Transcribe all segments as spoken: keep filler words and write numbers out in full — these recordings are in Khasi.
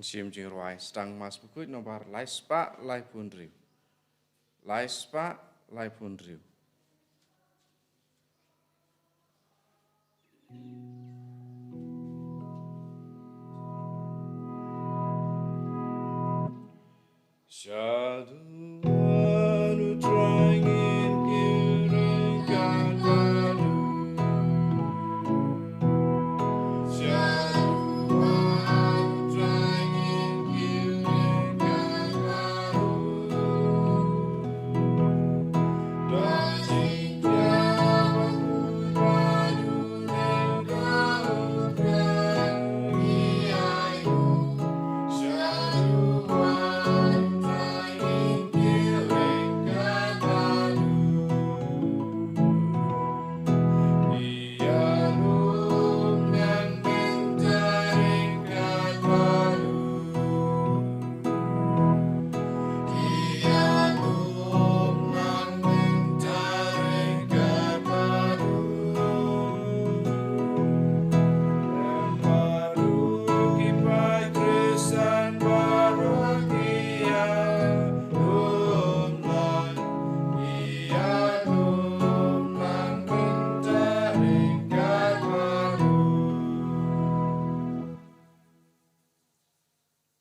Shim jingrwai, Sdang Mass Bakhuid nombar lai spah lai phew hynriew. Lai spah lai phew hynriew. Shaduh anu trangin kiring kat badu. Shaduh anu trangin kiring kat badu.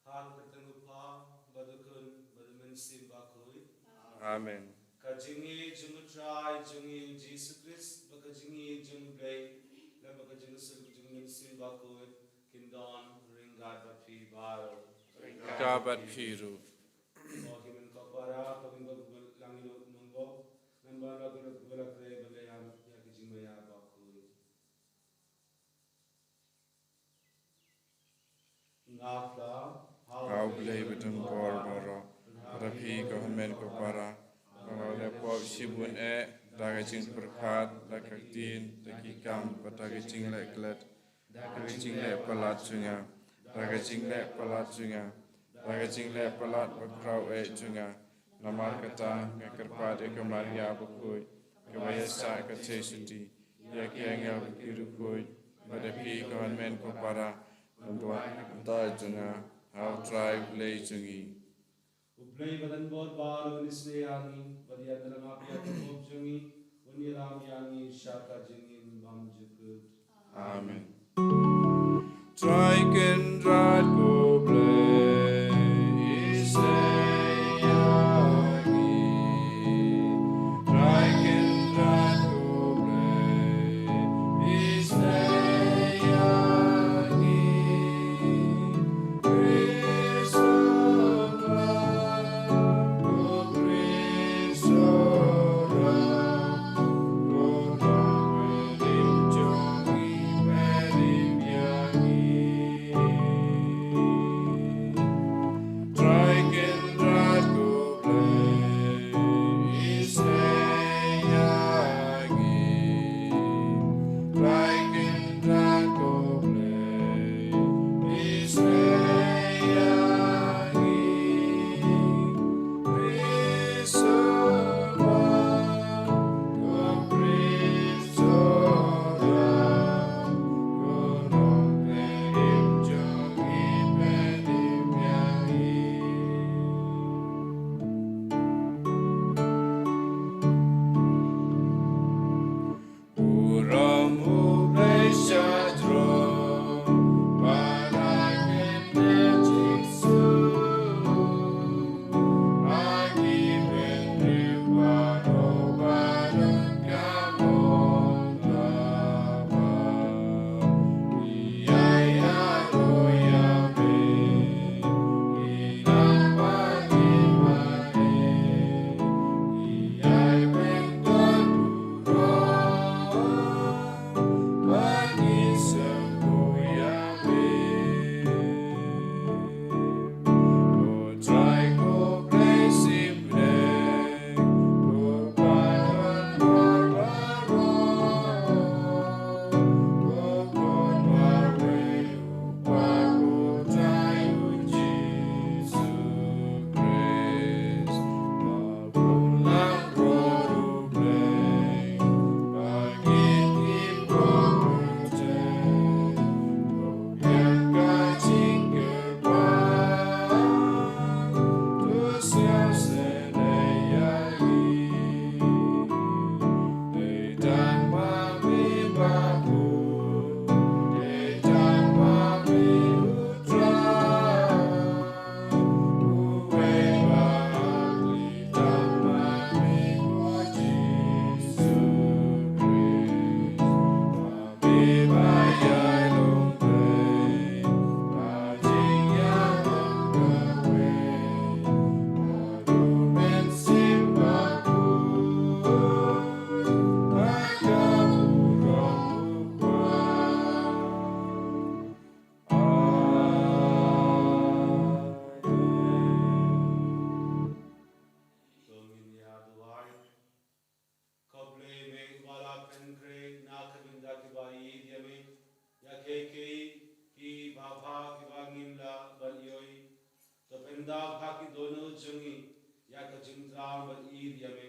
Ha ka kyrteng u Kpa, bad u Khun, bad u Mynsiem Bakhuid. Amen. Ka jingïeit jong u Trai jong ngi u Jisu Khrist, bad ka jingïeit jong u Blei, lem bad ka jingsuk jong u Mynsiem Bakhuid, kin don ryngkat bad phi baroh. Ryngkat bad phi ruh. Ko hynmen ko para, ko hynmen ko lang ïa u nongbok, ngan ban la ko la ko la trei bad la ïa ka jingmaïa bakhuid. Nga kla ha u Blei badonbor baroh, bad ha phi ko hynmen ko para, ba nga la pop shibun eh, da ka jingpyrkhat, da ka ktien, da ki kam, bad da ka jingleh klet, da ka jingleh palat jong nga, da ka jingleh palat jong nga, da ka jingleh palat bakhraw eh jong nga. Namar kata nga kyrpad ïa ka Maria bakhuid, kaba ïaisah ka theisotti, ïa ki angel bad ki riewkhuid, bad ïa phi ko hynmen ko para, ban duwai na ka bynta jong nga ha u Trai u Blei jong ngi. U Blei badonbor baroh un isynei ïa ngi, bad ïa ka lama pia ka pop jong ngi, un ïalam ïa ngi sha ka jingim bym jukut. Amen. Trai Kynrad ko Blei, isynei ïa ngi. Trai Kynrad ko Blei, isynei ïa ngi. Khrist u Trai, ko Khrist u Trai. Nda ha ki dohnud jong ngi ïa ka jingthrang ban ïeit ïa me.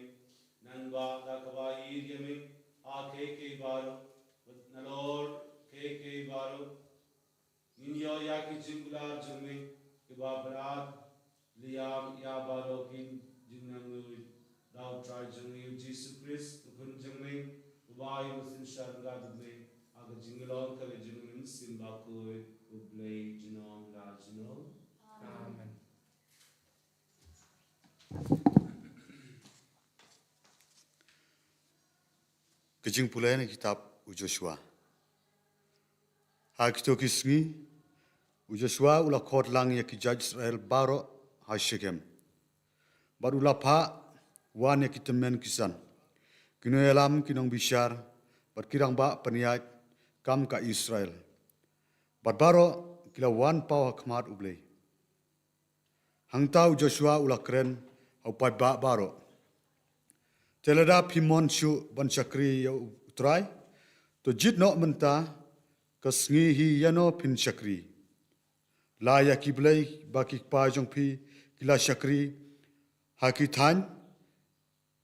Nangba da kaba ïeit ïa me ha kiei kiei baroh, bad nalor kiei kiei baroh, ngin ïoh ïa ki jingkular jong me kiba pynlait liang ïa baroh ki jingnangnud. Da U Trai jong ngi U Jisu Khrist, U Khun jong me, uba ïa u synshar ryngkat bad me ha ka jinglong ka jong U Mynsiem Bakhuid, U Blei junom la junom. Amen. Ka jingpule na kitab u Joshua. Ha kito ki sngi, u Joshua u la khot lang ïa ki jait Israel baroh ha Shechem. Bad u la phah wan ïa ki tymmen ki san, ki nongïalam, ki nongbishar, bad ki rangbah pynïaid kam ka Israel. Bad baroh ki la wan paw ha khmat U Blei. Hangta u Joshua u la kren ha u paidbah baroh. Te lada phi mon shuh ban shakri ïa U Trai, to jied noh mynta ka sngi hi ïano phin shakri. La ïa ki blei ba ki kpa jong phi ki la shakri ha ki thaiñ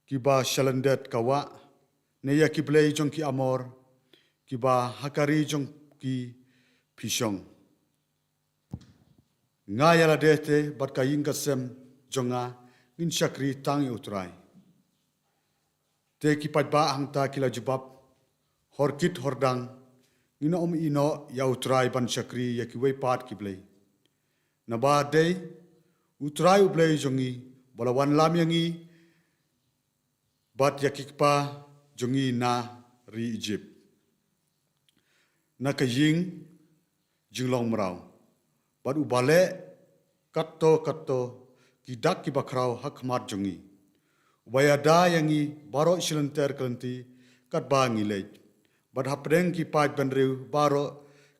kiba sha lyndet ka wah, ne ïa ki blei jong ki Amor kiba ha ka ri jong ki phi shong. Nga ïa lade te bad ka ïing ka sem jong nga ngin shakri tang ïa U Trai. Te ki paidbah hangta ki la jubab, hor kit hor dang, ngin ym ïehnoh ïa U Trai ban shakri ïa kiwei pat ki blei. Naba dei U Trai U Blei jong ngi, ba la wanlam ïa ngi bad ïa ki kpa jong ngi na ri Ijipt, na ka ïing jinglong mraw, bad uba leh katto katto ki dak kiba khraw ha khmat jong ngi, uba ïada ïa ngi baroh shi lynter ka lynti katba ngi leit, bad hapdeng ki paid bynriew baroh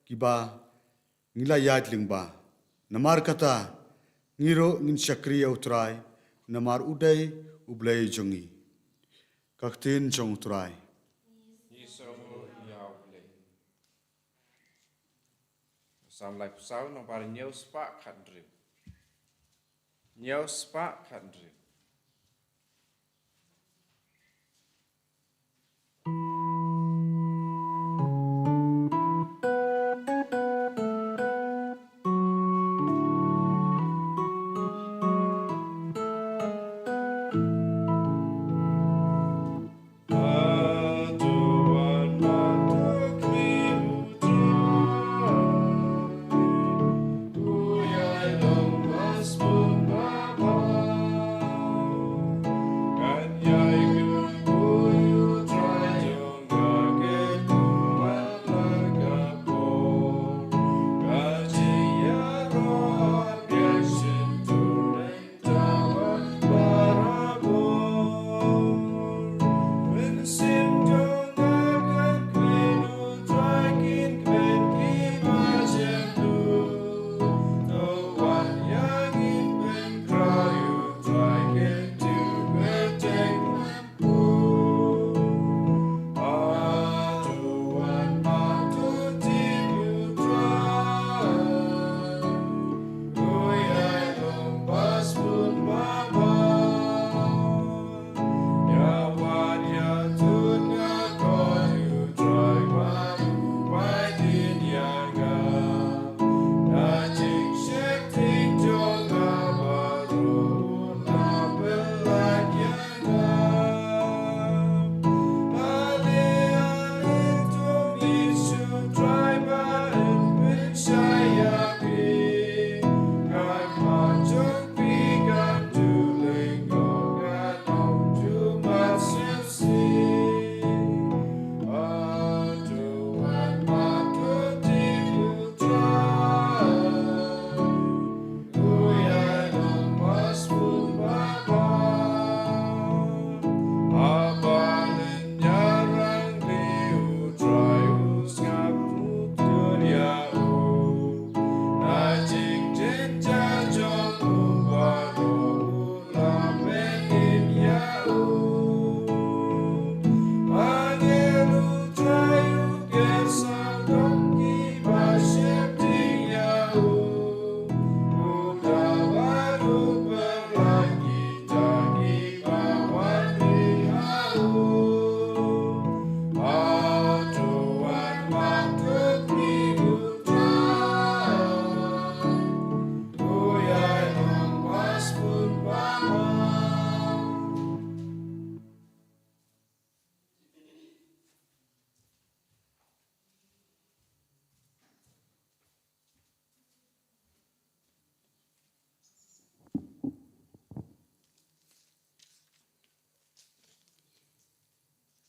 kiba ngi la ïaid lyngba. Namar kata, ngi ruh ngin shakri ïa U Trai, namar u dei U Blei jong ngi. Ka ktien jong U Trai. Ngi sngewnguh ïa U Blei. Salm laiphew saw, nombar hynñiew spah khathynriew. Hynñiew spah khathynriew.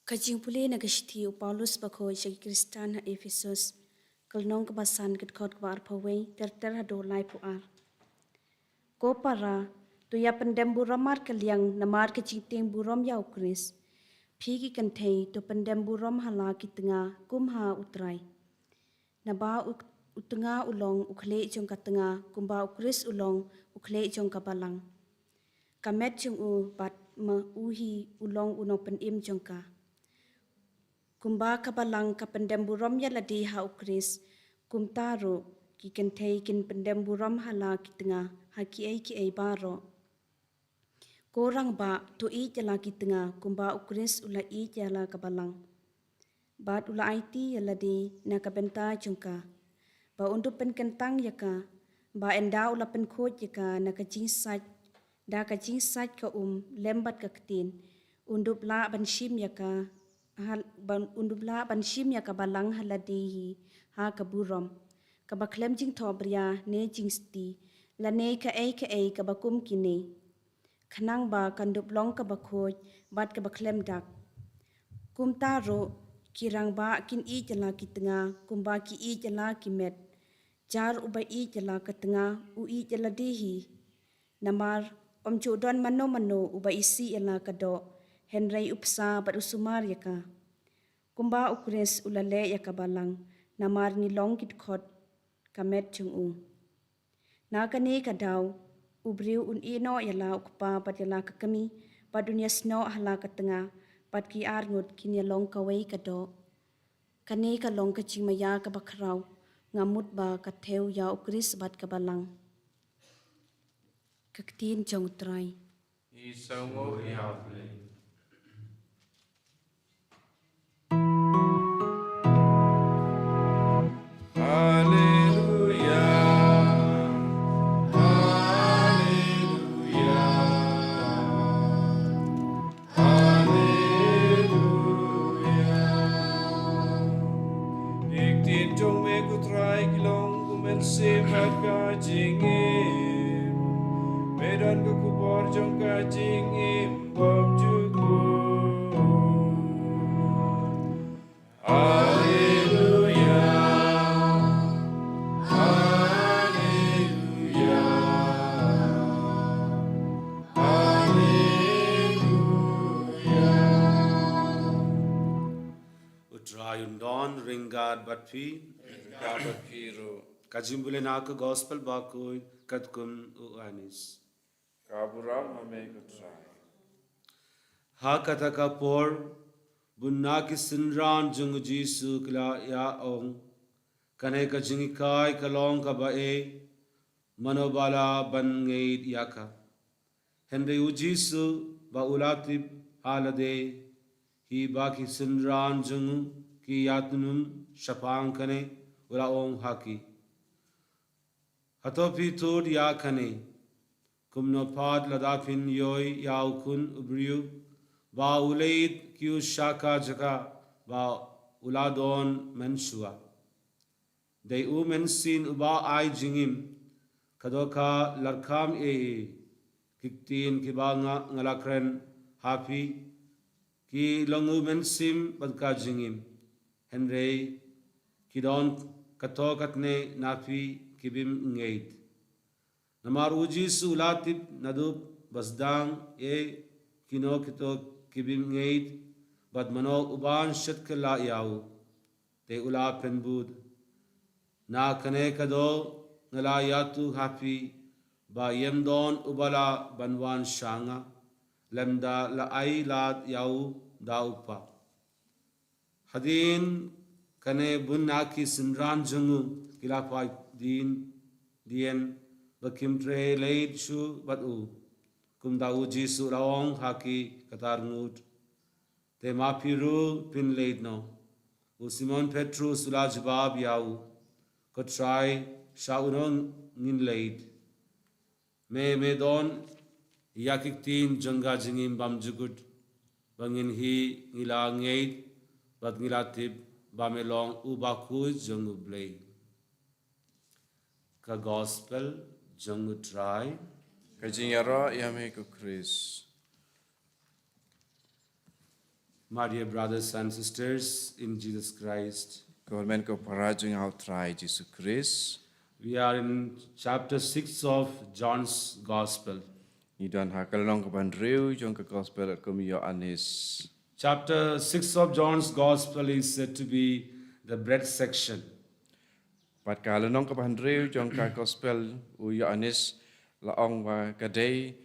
Ka jingpule na ka shithi u Paulus bakhuid sha ki Khristan ha Ephesus. Ka lynnong kaba san, ka dkhot kaba arphew wei ter ter haduh laiphew ar. Ko para, to ïa pyndem burom markylliang namar ka jingtieng burom ïa u Khrist. Phi ki kynthei, to pyndem burom ha la ki tnga kum ha u Trai. Naba u, u tnga u long u khlieh jong ka tnga, kumba u Khrist u long u khlieh jong ka balang, ka met jong u, bad ma u hi u long u nongpynim jong ka. Kumba ka balang ka pyndem burom ïa lade ha u Khrist, kumta ruh ki kynthei kin pyndem burom ha la ki tnga ha kiei kiei baroh. Ko rangbah, to ïeit ïa la ki tnga kumba u Khrist u la ïeit ïa la ka balang, bad u la aiti ïa lade na ka bynta jong ka, ba un dup pynkyntang ïa ka, ba ynda u la pynkhuid ïa ka na ka jingsait, da ka jingsait ka um lem bad ka ktien, un dup lah ban shim ïa ka, ha, ban, un dup lah ban shim ïa ka balang ha lade hi ha ka burom, kaba khlem jingthohbria ne jingsti, lane kaei kaei kaba kum kine, khnang ba kan dup long kaba khuid bad kaba khlem dak. Kumta ruh, ki rangbah kin ïeit ïa la ki tnga kumba ki ïeit ïa la ki met. Jar uba ïeit ïa la ka tnga u ïeit ïa lade hi. Namar ym ju don mano mano uba isih ïa la ka doh, hynrei u bsa bad u sumar ïa ka, kumba u Khrist u la leh ïa ka balang, namar ngi long ki dkhot ka met jong u. Na kane ka daw, u briew un ïehnoh ïa la u kpa bad ïa la ka kmie, bad un ïasnoh ha la ka tnga, bad ki arngut kin ïalong kawei ka doh. Kane ka long ka jingmaïa kaba khraw. Nga mut ba ka thew ïa u Khrist bad ka balang. Ka ktien jong u Trai. Ngi sngewnguh ïa U Blei. Haleluya, haleluya, haleluya. Ki ktien jong me ko Trai ki long u mynsiem bad ka jingim. Me don ka khubor jong ka jingim bymjukut. Haleluya, haleluya, haleluya. U Trai un don ryngkat bad phi. Ryngkat bad phi ruh. Ka jingpule na ka Gospel bakhuid katkum u Ïoannis. Ka burom ha me ko Trai. Ha kata ka por, bun na ki synran jong u Jisu ki la ïa ong, kane ka jinghikai ka long kaba ei, mano ba lah ban ngeit ïa ka? Hynrei u Jisu ba u la tip ha lade hi ba ki synran jong u ki ïatnum shaphang kane, u la ong ha ki, hato phi thut ïa kane? Kumno pat lada phin ïohi ïa u Khun u briew ba u leit kiew sha ka jaka ba u la don mynshuwa. Dei u Mynsiem uba ai jingim. Ka dohkha lad kham ei ei, ki ktien kiba nga, nga la kren ha phi, ki long u mynsiem bad ka jingim. Hynrei ki don kato katne na phi ki bym ngeit. Namar u Jisu u la tip naduh ba sdang ei kino kito ki bym ngeit, bad mano uban shet kylla ïa u. Te u la pynbud, na kane ka doh nga la ïathuh ha phi ba ym don uba lah ban wan sha nga, lymda la ai lad ïa u da u Kpa. Hadien kane bun na ki synran jong u ki la phai dien dien ba kim treh leit shuh bad u. Kumta u Jisu u la ong ha ki, kata ar ngut, te ma phi ruh phin leit noh? U Simon Petrus u la jubab ïa u, ko Trai, sha uno ngin leit? Me, me don ïa ki ktien jong ka jingim bymjukut. Ba ngin hi ngi la ngeit bad ngi la tip ba me long u Bakhuid jong U Blei. Ka Gospel jong U Trai. Ka jingïaroh ïa me ko Khrist. My dear brothers and sisters in Jesus Christ, Ka hynmen ka para jong nga ha u Trai Jisu Khrist. We are in chapter six of John's Gospel. Ngi don ha ka lynnong kaba hynriew jong ka Gospel kum u Ïoannis. Chapter six of John's Gospel is said to be the bread section. Bad ka lynnong kaba hynriew jong ka Gospel u Ïoannis la ong ba ka dei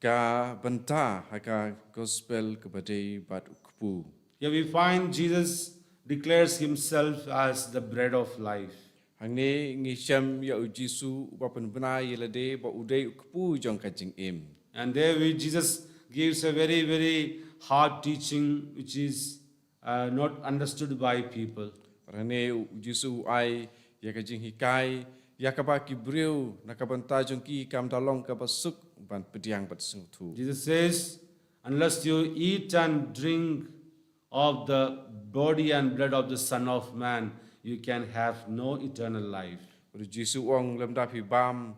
ka bynta ha ka Gospel kaba dei bad u kpu. Here we find Jesus declares himself as the bread of life. Hangne ngi shem ïa u Jisu uba pynbna ïa lade ba u dei u kpu jong ka jingim. And there we, Jesus gives a very, very hard teaching which is uh, not understood by people. Hangne u Jisu u ai ïa ka jinghikai ïa kaba ki briew na ka bynta jong ki kam da long kaba suk ban pdiang bad sngewthuh. Jesus says, unless you eat and drink of the body and blood of the Son of Man, you can have no eternal life. Bad u Jisu u ong lymda phi bam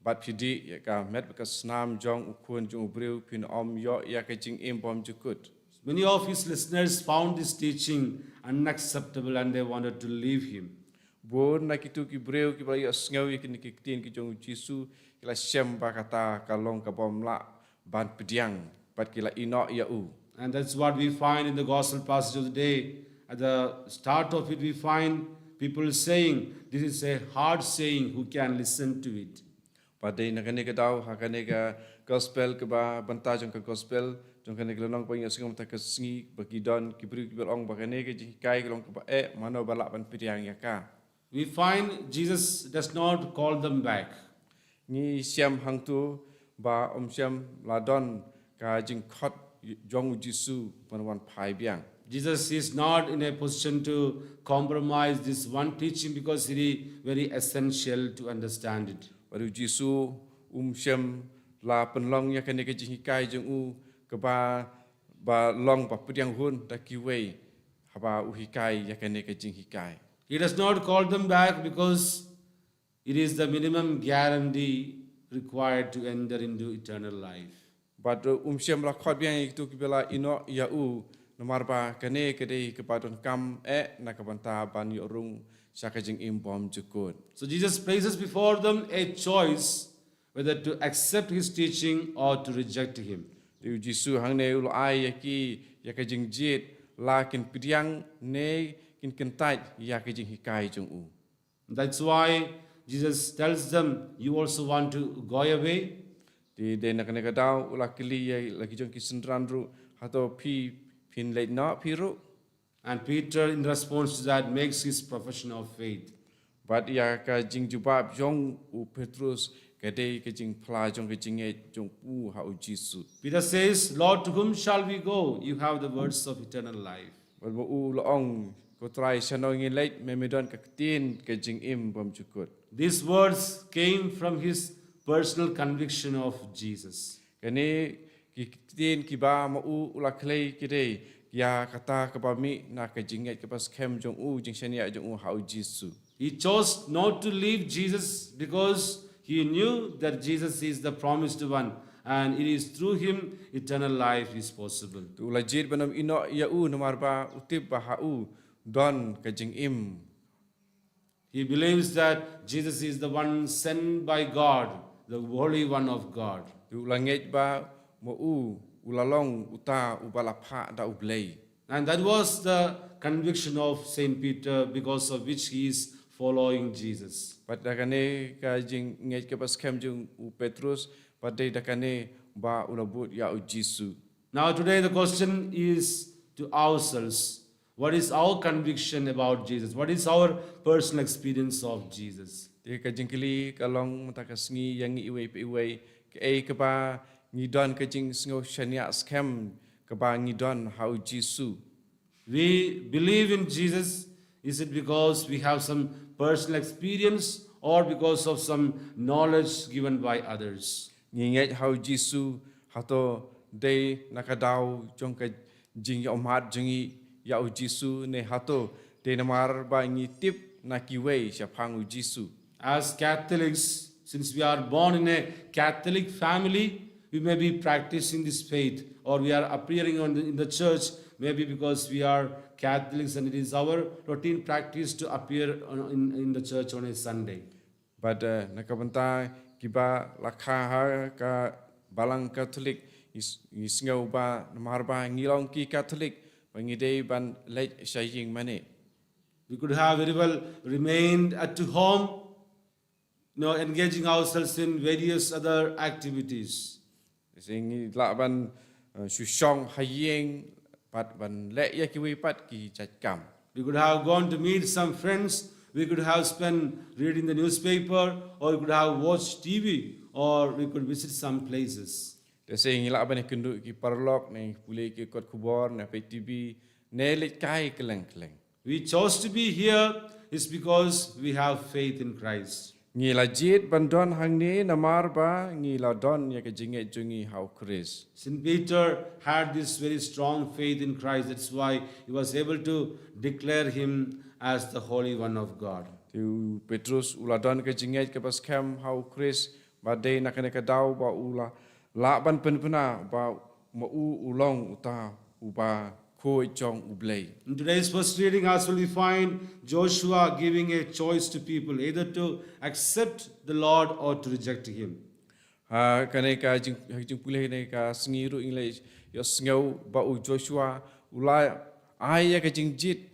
bad phi dih ïa ka met bad ka snam jong u Khun jong u briew phin ym ïoh ïa ka jingim bymjukut. Many of his listeners found this teaching unacceptable and they wanted to leave him. Bun na kitu ki briew kiba la ïohsngew ïa kine ki ktien ki jong u Jisu ki la shem ba kata ka long ka bym lah ban pdiang bad ki la ïehnoh ïa u. And that's what we find in the gospel passage of the day. At the start of it, we find people saying, this is a hard saying, who can listen to it? Bad dei na kane ka daw ha kane ka gospel kaba bynta jong ka gospel jong kane ka lynnong ba ngi ïohsngew mynta ka sngi ba ki don ki briew kiba la ong ba kane ka jinghikai ka long kaba eh, mano ba lah ban pdiang ïa ka. We find Jesus does not call them back. Ngi shem hangtu ba um shem la don ka jingkhot jong u Jisu ban wan phai biang. Jesus is not in a position to compromise this one teaching because it is very essential to understand it. Bad u Jisu um shem la pynlong ïa kane ka jinghikai jong u kaba ba long ba pdiang hun da kiwei haba u hikai ïa kane ka jinghikai. He does not call them back because it is the minimum guarantee required to enter into eternal life. Bad um shem la khot biang ïa kitu kiba la ïehnoh ïa u namar ba kane ka dei kaba donkam eh na ka bynta ban ïoh rung sha ka jingim bymjukut. So Jesus places before them a choice whether to accept his teaching or to reject him. Te u Jisu hangne u la ai ïa ki ïa ka jingjied la kin pdiang ne kin kyntait ïa ka jinghikai jong u. That's why Jesus tells them, you also want to go away? Te dei na kane ka daw u la kylli ïa la ki jong ki synran ruh, hato phi phin leit noh phi ruh? And Peter, in response to that, makes his profession of faith. Bad ïa ka jingjubab jong u Petrus ka dei ka jingphla jong ka jingngeit jong u ha u Jisu. Peter says, Lord, to whom shall we go? You have the words of eternal life. Bad ba u la ong, ko Trai, shano ngin leit, me me don ka ktien ka jingim bymjukut. These words came from his personal conviction of Jesus. Kane ki ktien kiba ma u u la khlei ki dei ïa kata kaba mih na ka jingngeit kaba skhem jong u, jingshaniah jong u ha u Jisu. He chose not to leave Jesus because he knew that Jesus is the promised one and it is through him eternal life is possible. Te u la jied ban ym ïehnoh ïa u namar ba u tip ba ha u don ka jingim. He believes that Jesus is the one sent by God, the Holy One of God. Te u la ngeit ba ma u u la long uta uba la phah da u Blei. And that was the conviction of Saint Peter, because of which he is following Jesus. Bad da kane ka jingngeit kaba skhem jong u Petrus, bad dei da kane ba u la bud ïa u Jisu. Now, today, the question is to ourselves, what is our conviction about Jesus? What is our personal experience of Jesus? Te ka jingkylli ka long mynta ka sngi ïa ngi iwei pa iwei, kaei kaba ngi don ka jingsngew shaniah skhem kaba ngi don ha u Jisu. We believe in Jesus, is it because we have some personal experience or because of some knowledge given by others? Ngi ngeit ha u Jisu, hato dei na ka daw jong ka jingïohmad jong ngi ïa u Jisu, ne hato dei namar ba ngi tip na kiwei shaphang u Jisu. As Catholics, since we are born in a Catholic family, We may be practicing this faith, or we are appearing on the, in the church, maybe because we are Catholics and it is our routine practice to appear on, in, in the church on a Sunday. Bad uh, na ka bynta kiba la kha ha ka balang Katholik, ngi s- ngi sngew ba namar ba ngi long ki Katholik ba ngi dei ban leit sha ïing mane. We could have very well remained at home, you know, engaging ourselves in various other activities. Te ngi lah ban uh, shu shong ha ïing bad ban leh ïa kiwei pat ki jait kam. We could have gone to meet some friends. We could have spent reading the newspaper, or we could have watched T V, or we could visit some places. Te ngi lah ban ïakynduh ki paralok, ne pule ki kot khubor, ne peit T V, ne leit kai kylleng kylleng. We chose to be here is because we have faith in Christ. Ngi la jied ban don hangne namar ba ngi la don ïa ka jingngeit jong ngi ha u Khrist. Saint Peter had this very strong faith in Christ. That's why he was able to declare him as the Holy One of God. Te u Petrus u la don ka jingngeit kaba skhem ha u Khrist, ba dei na kane ka daw ba u la lah ban pynbna ba ma u u long uta uba khuid jong u Blei. In today's first reading, as well, we find Joshua giving a choice to people, either to accept the Lord or to reject him. Ha kane ka jing ha ka jingpule ne ka sngi ruh ngi la ïohsngew ba u Joshua u la ai ïa ka jingjied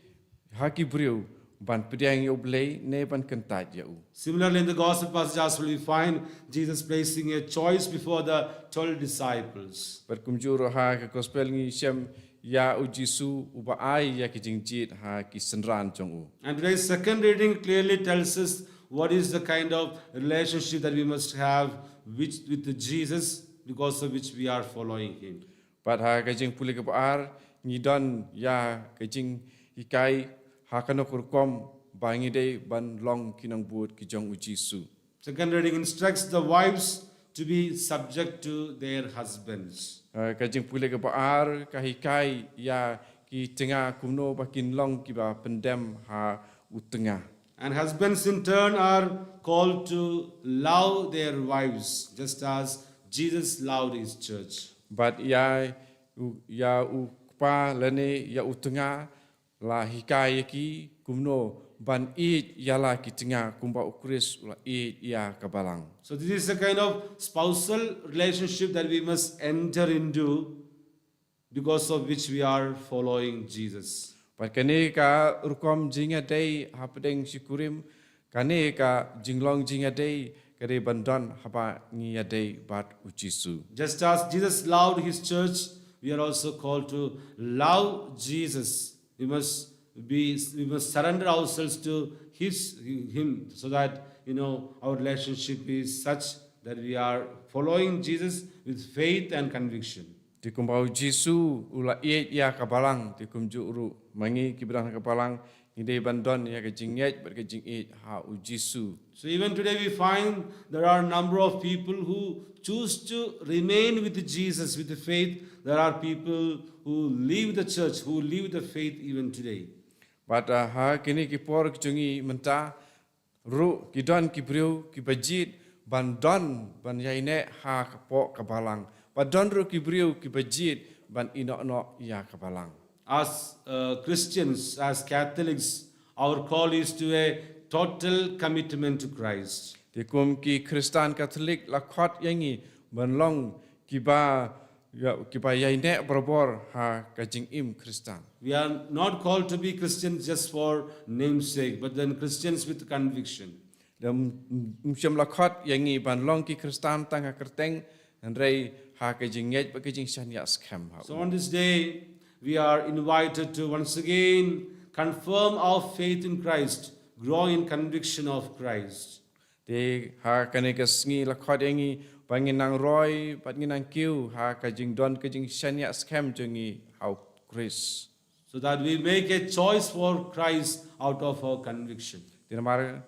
ha ki briew ban pdiang ïa u Blei ne ban kyntait ïa u. Similarly, in the gospel passage as well, we find Jesus placing a choice before the twelve disciples. Bad kumjuh ruh ha ka gospel ngi shem ïa u Jisu uba ai ïa ka jingjied ha ki synran jong u. And today's second reading clearly tells us what is the kind of relationship that we must have with, with the Jesus, because of which we are following him. Bad ha ka jingpule kaba ar ngi don ïa ka jinghikai ha kano ka rukom ba ngi dei ban long ki nongbud ki jong u Jisu. Second reading instructs the wives to be subject to their husbands. Uh, ka jingpule kaba ar ka hikai ïa ki tnga kumno ba kin long kiba pyndem ha u tnga. And husbands in turn are called to love their wives just as Jesus loved his church. Bad ïa u, ïa u kpa lane ïa u tnga la hikai ïa ki kumno ban ïeit ïa la ki tnga kumba u Khrist u la ïeit ïa ka balang. So this is a kind of spousal relationship that we must enter into, because of which we are following Jesus. Bad kane ka rukom jingïadei hapdeng shi kurim, kane ka jinglong jingïadei ka dei ban don haba ngi ïadei bad u Jisu. Just as Jesus loved his church, we are also called to love Jesus. We must be, we must surrender ourselves to his, him, so that, you know, our relationship is such that we are following Jesus with faith and conviction. Te kumba u Jisu u la ïeit ïa ka balang, te kumjuh ruh ma ngi kiba don ha ka balang ngi dei ban don ïa ka jingngeit bad ka jingïeit ha u Jisu. So even today we find there are a number of people who choose to remain with Jesus with the faith. There are people who leave the church, who leave the faith even today. Bad uh, ha kine ki por ki jong ngi mynta ruh ki don ki briew kiba jied ban don ban ïaineh ha ka pok ka balang. Bad don ruh ki briew kiba jied ban ïehnoh noh ïa ka balang. As uh, Christians, as Catholics, our call is to a total commitment to Christ. Te kum ki Khristan Katholik la khot ïa ngi ban long kiba ïa, kiba ïaineh barabor ha ka jingim Khristan. We are not called to be Christians just for namesake, but then Christians with conviction. Te um, um shym la khot ïa ngi ban long ki Khristan tang ha kyrteng, hynrei ha ka jingngeit bad ka jingshaniah skhem ha. So on this day, we are invited to once again confirm our faith in Christ, grow in conviction of Christ. Te ha kane ka sngi la khot ïa ngi ba ngin nang roi bad ngin nang kiew ha ka jingdon ka jingshaniah skhem jong ngi ha u Khrist. So that we make a choice for Christ out of our conviction. Te namar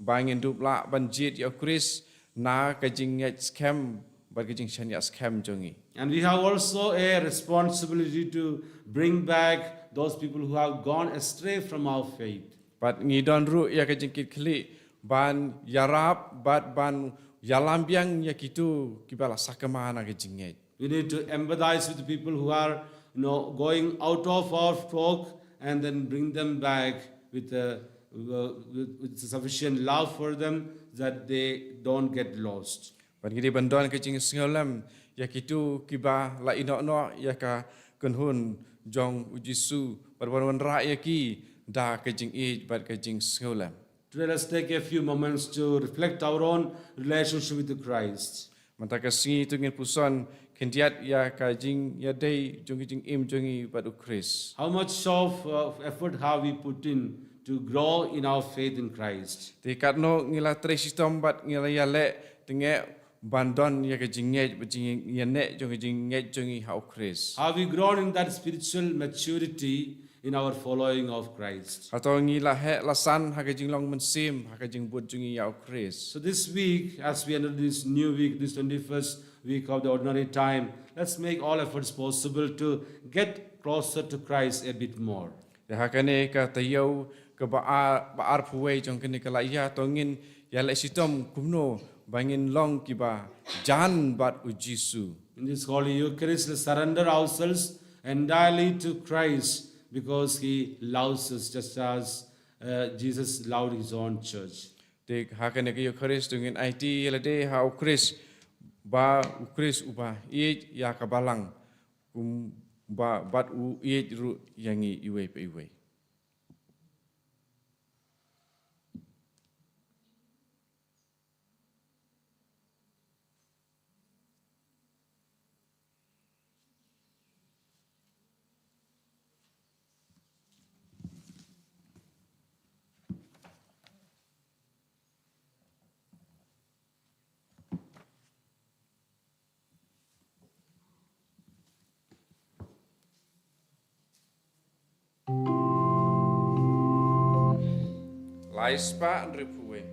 ba ngin dup lah ban jied ïa u Khrist na ka jingngeit skhem bad ka jingshaniah skhem jong ngi. And we have also a responsibility to bring back those people who have gone astray from our faith. Bad ngi don ruh ïa ka jingkitkhlieh ban ïarap bad ban ïalam biang ïa kito kiba la sakma na ka jingngeit. We need to empathize with the people who are, you know, going out of our talk and then bring them back with a, uh, with, with sufficient love for them that they don't get lost. Bad ngi dei ban don ka jingsngewlem ïa kito kiba la ïehnoh noh ïa ka kynhun jong u Jisu, bad ban wanrah ïa ki da ka jingïeit bad ka jingsngewlem. Today, let's take a few moments to reflect our own relationship with Christ. Mynta ka sngi to ngin puson khyndiat ïa ka jingïadei jong ka jingim jong ngi bad u Khrist. How much of, uh, effort have we put in to grow in our faith in Christ? Te katno ngi la trei shitom bad ngi la ïaleh tyngeh ban don ïa ka jingngeit bad jingïaineh jong ka jingngeit jong ngi ha u Khrist. Have we grown in that spiritual maturity in our following of Christ? Hato ngi la heh la san ha ka jinglong mynsiem ha ka jingbud jong ngi ïa u Khrist. So this week, as we enter this new week, this twenty-first week of the ordinary time, let's make all efforts possible to get closer to Christ a bit more. Te ha kane ka taïew kaba ar, ba arphew wei jong kane ka laitïa to ngin ïaleh shitom kumno ba ngin long kiba jan bad u Jisu. In this Holy Eucharist, let's surrender ourselves entirely to Christ because He loves us just as, uh, Jesus loved His own church. Te ha kane ka Eucharist to ngin aiti ïalade ha u Khrist, ba u Khrist uba ïeit ïa ka balang, kumba bad u ïeit ruh ïa ngi iwei pa iwei. Lai spah hynriewphew wei.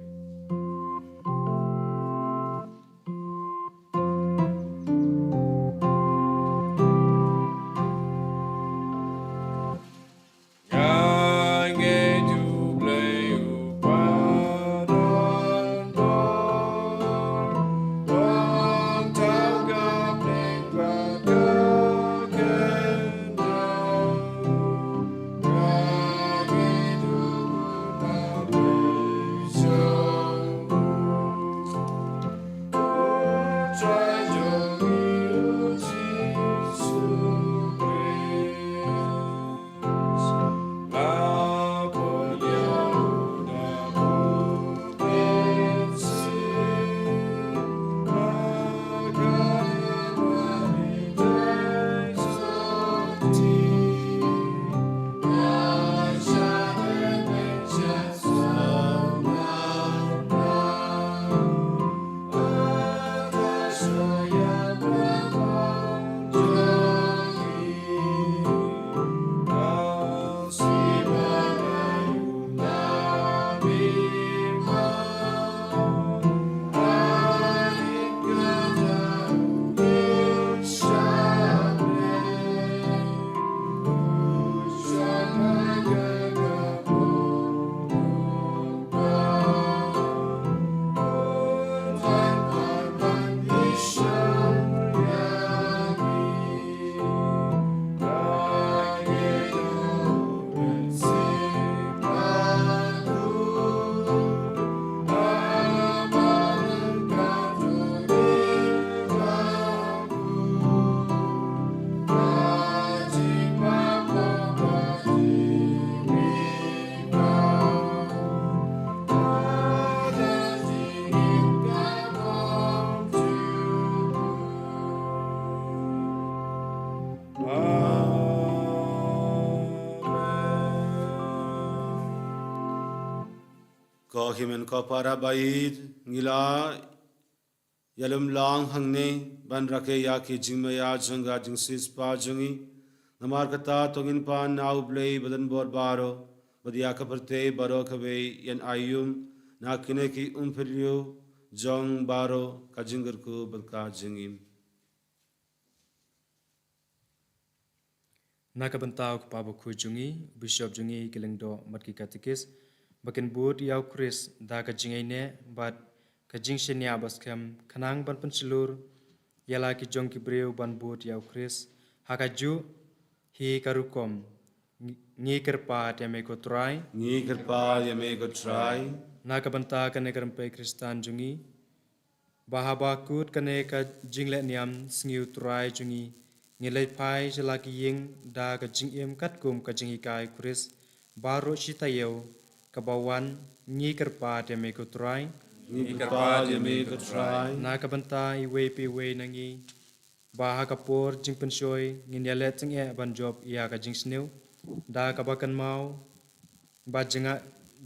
Ko hynmen ko para baieit, ngi la ïalum lang hangne ban rakhe ïa ki jingmaïa jong ka jingsiewspah jong ngi. Namar kata to ngin pan na U Blei badonbor baroh, bad ïa ka pyrthei baroh kawei yn aïom na kine ki umphylliuh jong baroh ka jingkyrkhu bad ka jingim. Na ka bynta u kpa bakhuid jong ngi, u bishop jong ngi, ki lyngdoh bad ki katekist, ba kin bud ïa u Khrist da ka jingïaineh bad ka jingshaniah baskhem, khnang ban pynshlur ïa la ki jong ki briew ban bud ïa u Khrist. Ha kajuh hi ka rukom, ngi, ngi kyrpad ïa me ko Trai. Ngi kyrpad ïa me ko Trai. Na ka bynta kane ka rympei Khristan jong ngi, ba haba kut kane ka jingleh niam sngi u Trai jong ngi, ngi leit phai sha la ki ïing da ka jingim katkum ka jinghikai Khrist baroh shi taïew kaba wan, ngi kyrpad ïa me ko Trai. Ngi kyrpad ïa me ko Trai. Na ka bynta iwei pa iwei na ngi, ba ha ka por jingpynshoi ngin ïaleh tyngeh ban jop ïa ka jingsniew da kaba kynmaw ba jngai,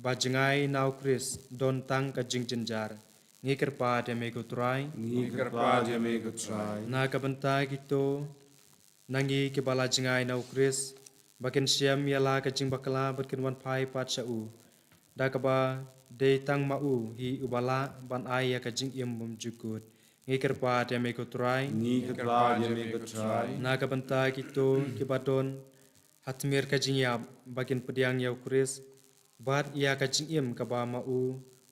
ba jngai na u Khrist don tang ka jingjynjar. Ngi kyrpad ïa me ko Trai. Ngi kyrpad ïa me ko Trai. Na ka bynta kito na ngi kiba la jngai na u Khrist, ba kin shem ïa la ka jingbakla bad kin wan phai pat sha u, da kaba dei tang ma u hi uba lah ban ai ïa ka jingim bymjukut. Ngi kyrpad ïa me ko Trai. Ngi kyrpad ïa me ko Trai. Na ka bynta kito kiba don ha tmier ka jingïap, ba kin pdiang ïa u Khrist bad ïa ka jingim kaba ma u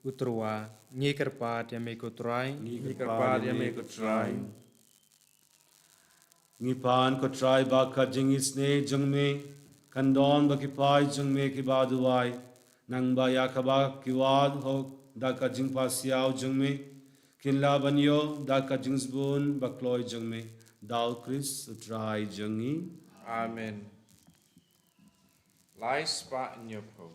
u tyrwa. Ngi kyrpad ïa me ko Trai. Ngi kyrpad ïa me ko Trai. Ngi pan ko Trai ba ka jingisynei jong me kan don ba ki paid jong me kiba duwai, nangba ïa kaba ki wad hok da ka jingpasiaw jong me, kin lah ban ïoh da ka jingsbun bakloi jong me, da u Khrist u Trai jong ngi. Amen. Lai spah hynñiewphew.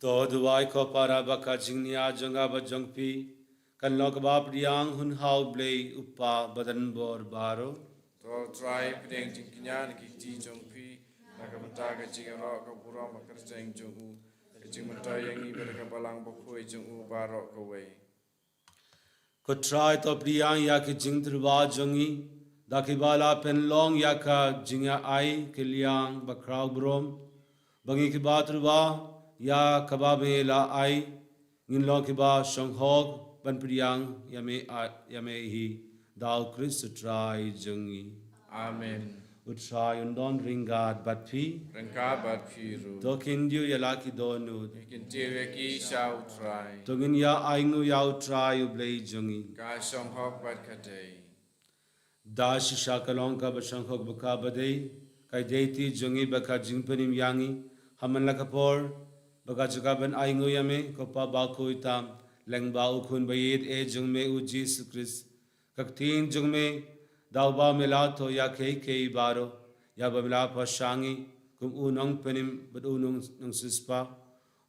To duwai ko para ba ka jingnia jong nga bad jong phi kan long kaba pdiang hun ha u Blei u Kpa badonbor baroh. To Trai pdiang jingkñia na ki kti jong phi, na ka bynta ka jingïaroh ka burom ka kyrteng jong u, ka jingmyntoi ïa ngi bad ka Balang Bakhuid jong u baroh kawei. Ko Trai to pdiang ïa ki jingtyrwa jong ngi da kiba la pynlong ïa ka jingïa-ai kylliang bakhraw burom, ba ngi kiba tyrwa ïa kaba me la ai ngin long kiba shong hok ban pdiang ïa me, ïa me hi, da u Khrist u Trai jong ngi. Amen. U Trai un don ryngkat bad phi. Ryngkat bad phi ruh. To kin diaw ïa la ki dohnud. Kin diaw ïa ki sha u Trai. To ngin ïa ainguh ïa u Trai u Blei jong ngi. Ka shong hok bad ka dei. Da shisha ka long kaba shong hok bad kaba dei, ka dei ti jong ngi bad ka jingpynim ïa ngi ha man la ka por, bad ka jaka ban ainguh ïa me ko Pa Bakhuid tam, lyngba u Khun ba ïeit eh jong me u Jisu Khrist. Ka ktien jong me, da uba me la thoh ïa kiei kiei baroh, ïa uba me la pynshong ngi kum u nongpynim bad u nong, nongsiewspah,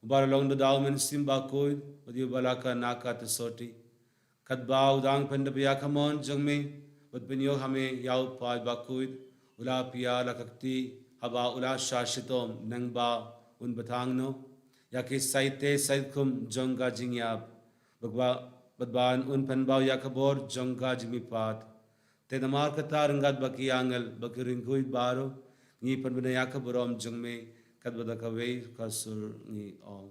uba la long da u Mynsiem Bakhuid, bad ïa uba la kha na ka Trinity. Katba u dang pyndep ïa ka mon jong me bad pynïoh ha me ïa u Kpa Bakhuid, u la pdiang la ka kti haba u la shah shitom, nangba un bthang noh ïa ki saite saitkhum jong ka jingïap, bad ba, bad ban un pynpaw ïa ka bor jong ka jingmihpat. Te namar kata ryngkat bad ki angel bad ki riewkhuid baroh, ngi pynbna ïa ka burom jong me, katba da kawei ka sur ngi ong.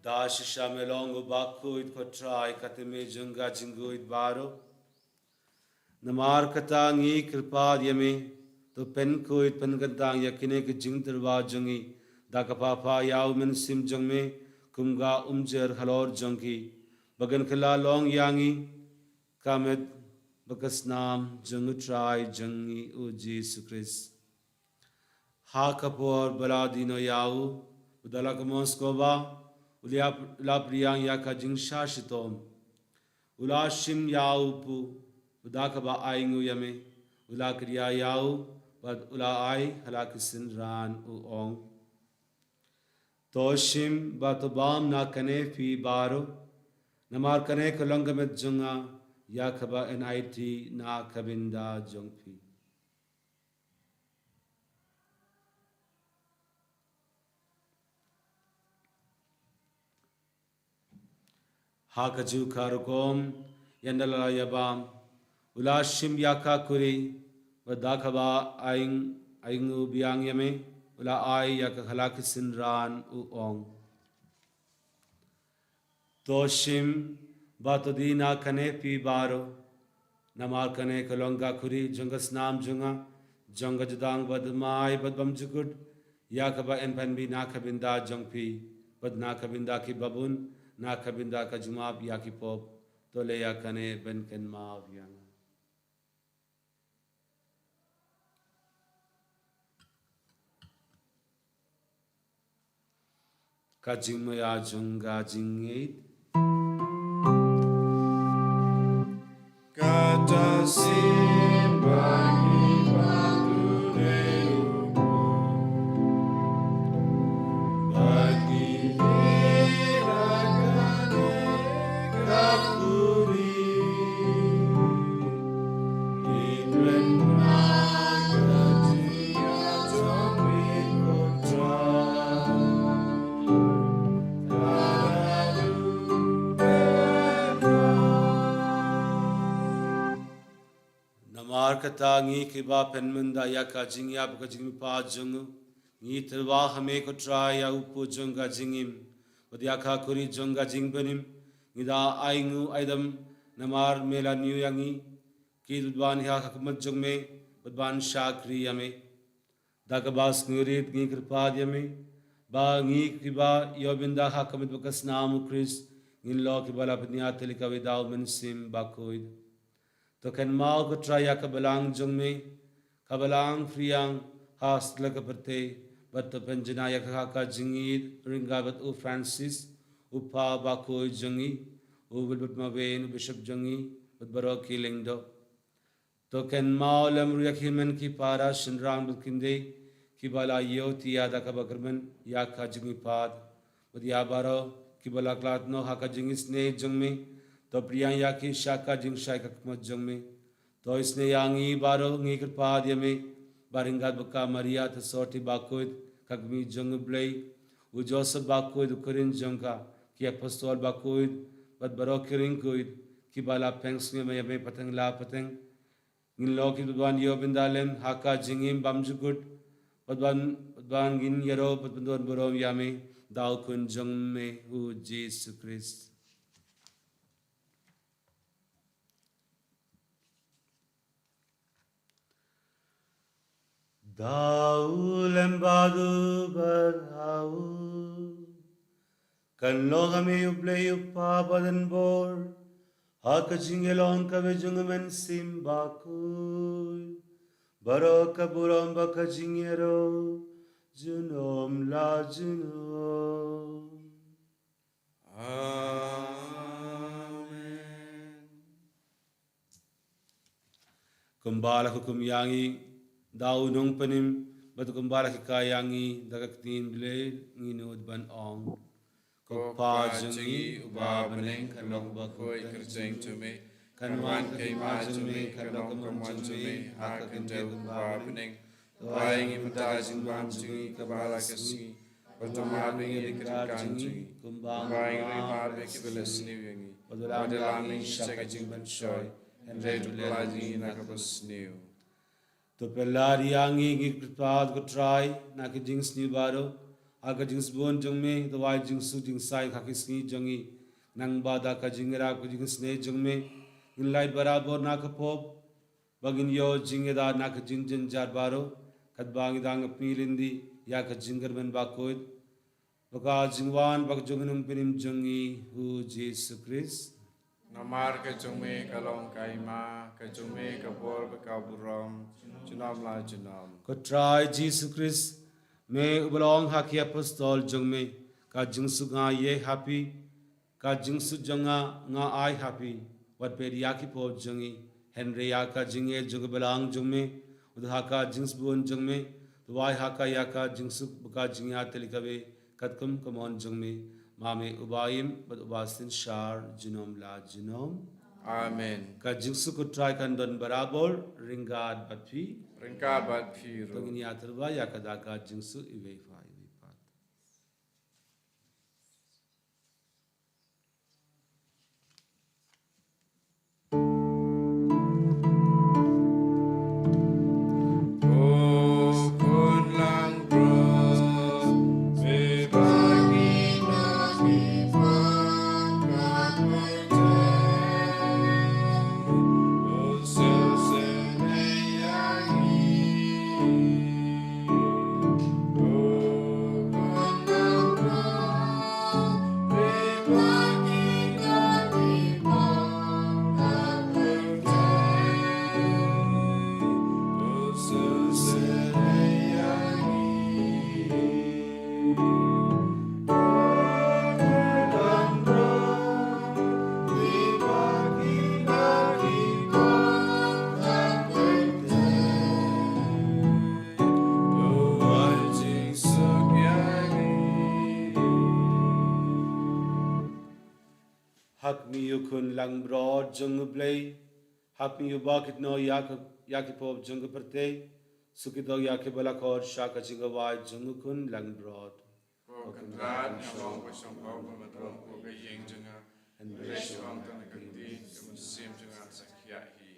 Da shisha me long u bakhuid ko Trai, ka tymmen jong ka jingkhuid baroh. Namar kata ngi kyrpad ïa me, to pynkhuid pynkyntang ïa kine ki jingtyrwa jong ngi da ka papa ïa u Mynsiem jong me, kum ka umjer halor jong ki, ba kan kylla long ïa ngi ka met bad ka snam jong u Trai jong ngi u Jisu Khrist. Ha ka por ba la die noh ïa u, u da la ka mon sngewbha, u la, u la pdiang ïa ka jingshah shitom. U la shim ïa u pat, u da kaba ainguh ïa me, u la kdiah ïa u, bad u la ai ha la ki synran u ong: To shim bad to bam na kane phi baroh, namar kane ka long ka met jong nga, ïa kaba yn aiti na ka bynta jong phi. Ha kajuh ka rukom, ynda la ïa bam, u la shim ïa ka kuri, bad da kaba aing, ainguh biang ïa me, u la ai ïa ka ha la ki synran u ong: To shim bad to die na kane phi baroh, namar kane ka long ka kuri jong ka snam jong nga, jong ka jutang bad thymmai bad bymjukut, ïa kaba yn pynbeit na ka bynta jong phi bad na ka bynta ki babun, na ka bynta ka jingmap ïa ki pop. To leh ïa kane ban kynmaw ïa nga. Ka jingmaïa jong ka jingngeit. Kata sien ba ngi ba tu ne u ba ngi ra ka ne ka kuri. Namar kata ngi kiba pynmynda ïa ka jingïap ka jingmihpat jong u, ngi tyrwa ha me ko Trai ïa u pud jong ka jingim, bad ïa ka kuri jong ka jingbymnim, ngi da ainguh aidam, namar me la ñiew ïa ngi, ki bad ban ïa ka khmat jong me, bad ban shakri ïa me. Da kaba sngewrit ngi kyrpad ïa me, ba ngi kiba ïoh bynda ha ka met bad ka snam u Khrist, ngin long kiba la pynïar tylli kawei da u Mynsiem Bakhuid. To kynmaw ko Trai ïa ka balang jong me, ka balang phriang ha satlak ka pyrthei, bad to pynjanai ïa ka ha ka jingïeit ryngkat bad u Francis, u Papa bakhuid jong ngi, u Wilbert Mawei, u Bishop jong ngi, bad baroh ki lyngdoh. To kynmaw lem ruh ïa ki hynmen ki para shynrang bad kynthei, kiba la ïoh tiar da kaba kyrmen ïa ka jingmihpat. Bad ïa baroh kiba la khlad noh ha ka jingisynei jong me, to pdiang ïa ki sha ka jingshai ka khmat jong me. To isynei ïa ngi baroh ngi kyrpad ïa me, ba ryngkat bad ka Maria Theisotti bakhuid, ka kmie jong u Blei, u Joseph bakhuid u kren jong ka, ki apostol bakhuid, bad baroh ki riewkhuid, kiba la pynsngew ïa me pateng la pateng. Ngin long kiba ïoh bynda lem ha ka jingim bymjukut, bad ban, bad ban ngin ïaroh bad pyndonkam burom ïa me, da u Khun jong me u Jisu Khrist. Da u lem bad u bad ha u, kan long ha me u Blei u Kpa badonbor, ha ka jingïalong kaba jong u Mynsiem Bakhuid, baroh ka burom bad ka jingïaroh, junom la junom. Amen. Kumba la hukum ïa ngi da u nongpynim, bad kumba la hikai ïa ngi da ka ktien Blei, ngin nud ban ong: Ko Kpa jong ngi uba ha bneng, kan long bakhuid ka kyrteng jong me, kan wan ka hima jong me, kan long ka mon jong me ha ka khyndew kumba ha bneng. To ai ïa ngi mynta ka jingbam jong ngi kaba la ka sngi, bad to map ïa ngi ki ryngkat jong ngi, kumba ngi ruh ngi map ïa kiba la sniew ïa ngi. Bad to lam ïa ngi sha ka jingpynshoi, hynrei to pyllait ïa ngi na kaba sniew. To pyllait ïa ngi, ngi kyrpad ko Trai, na ki jingsniew baroh, Ha ka jingsbun jong me, to wai jingsuk jingsaiñ ha ki sngi jong ngi. Nangba da ka jingïarap ka jingisynei jong me, ngin lait barabor na ka pop, ba ngin ïoh jingïada na ka jingjynjar baroh, katba ngi dang pyni lynti ïa ka jingkyrmen bakhuid bad ka jingwan bad ka jong u Nongpynim jong ngi, u Jisu Khrist. Namar ka jong me ka long ka hima, ka jong me ka bor bad ka burom, junom la junom. Ko Trai Jisu Khrist, me uba la ong ha ki apostol jong me, ka jingsuk nga ai ha phi, ka jingsuk jong nga nga ai ha phi. Wat peit ïa ki pop jong ngi, hynrei ïa ka jingngeit jong ka balang jong me. Bad ha ka jingsbun jong me, to wai ha ka ïa ka jingsuk bad ka jingïatylli kaba katkum ka mon jong me, ma me uba im bad uba synshar junom la junom. Amen. Ka jingsuk u Trai kan don barabor ryngkat bad phi. Ryngkat bad phi ruh. To ngin ïathuh ba ïa ka da ka jingsuk iwei pa iwei pat. Hap mih u Khun langbrot jong U Blei, hap mih u ba kit noh ïa ka, ïa ki pop jong ka pyrthei, suk ïa ki ba la khot sha ka jingkhawai jong u Khun langbrot. Ko Kynrad, nga ong ba shong pop ba me don hapoh ka ïing jong nga, hynrei shong tang da ka ktien, ka mynsiem jong nga sa khiah hi.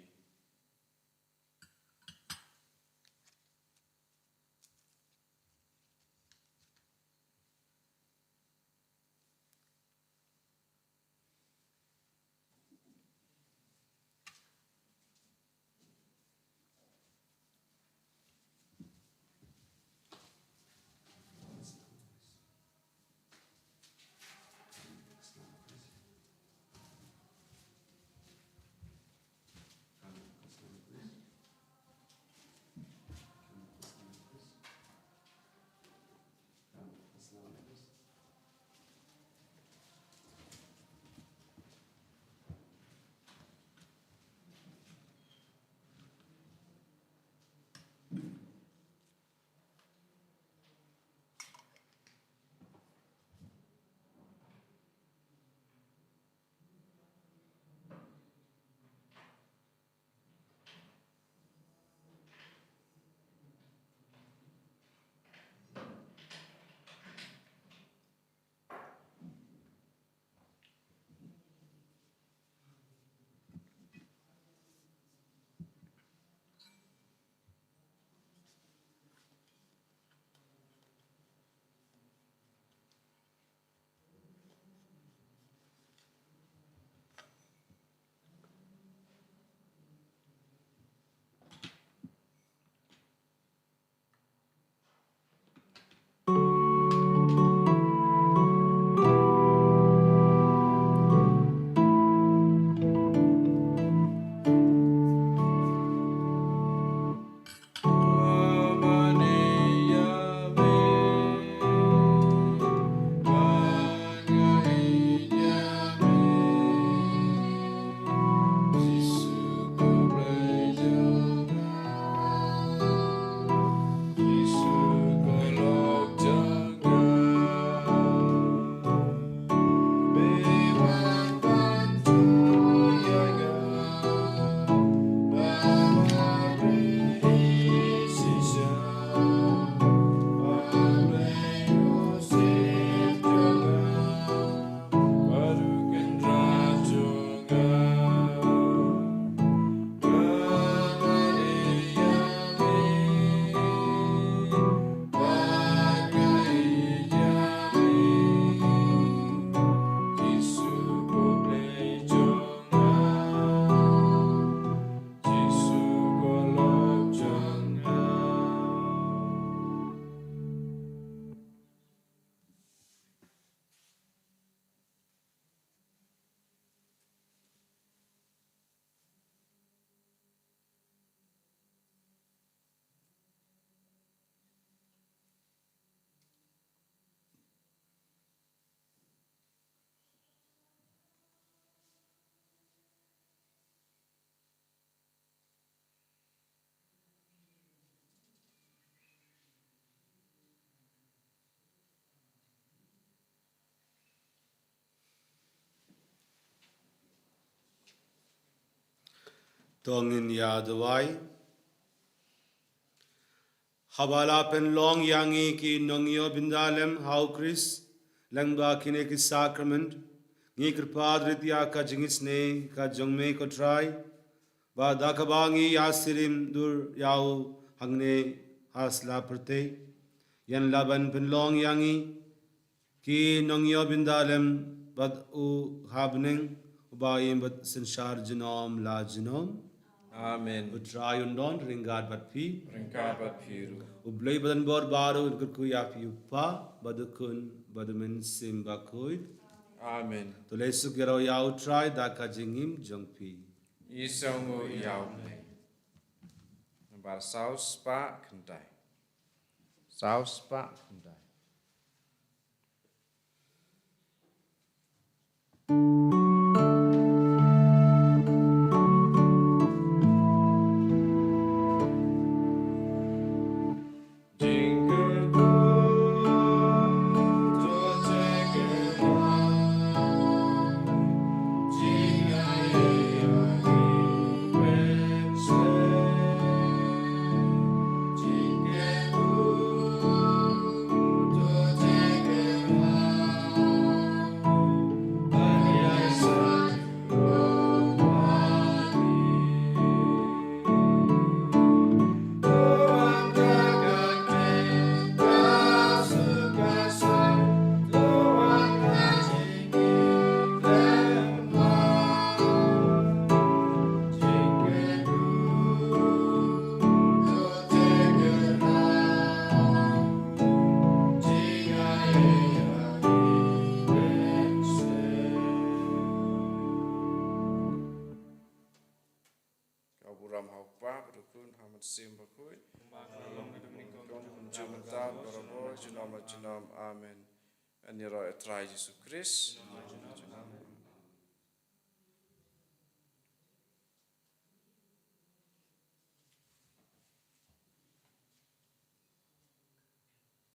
To ngin ïa duwai. Haba la pynlong ïa ngi ki nongïoh bynta lem ha u Khrist lyngba kine ki sakrament, ngi kyrpad rit ïa ka jingisynei ka jong me ko Trai, ba da kaba ngi ïa sirim dur ïa u hangne ha sla pyrthei, ïa la ban pynlong ïa ngi ki nongïoh bynta lem bad u ha bneng, uba im bad synshar junom la junom. Amen. U Trai un don ryngkat bad phi. Ryngkat bad phi ruh. U Blei badonbor baroh un kyrkhu ïa phi, u Kpa bad u Khun bad u Mynsiem Bakhuid. Amen. To leit suk ïaroh ïa u Trai da ka jingim jong phi. Isong u ïa u Blei. Nambar saw spah khyndai. Saw spah khyndai. Ka burom ha u Kpa bad u Khun bad u Mynsiem Bakhuid. Kumjuh mynta bad barabor junom la junom. Amen. Ngi ïaroh ïa u Trai Jisu Khrist.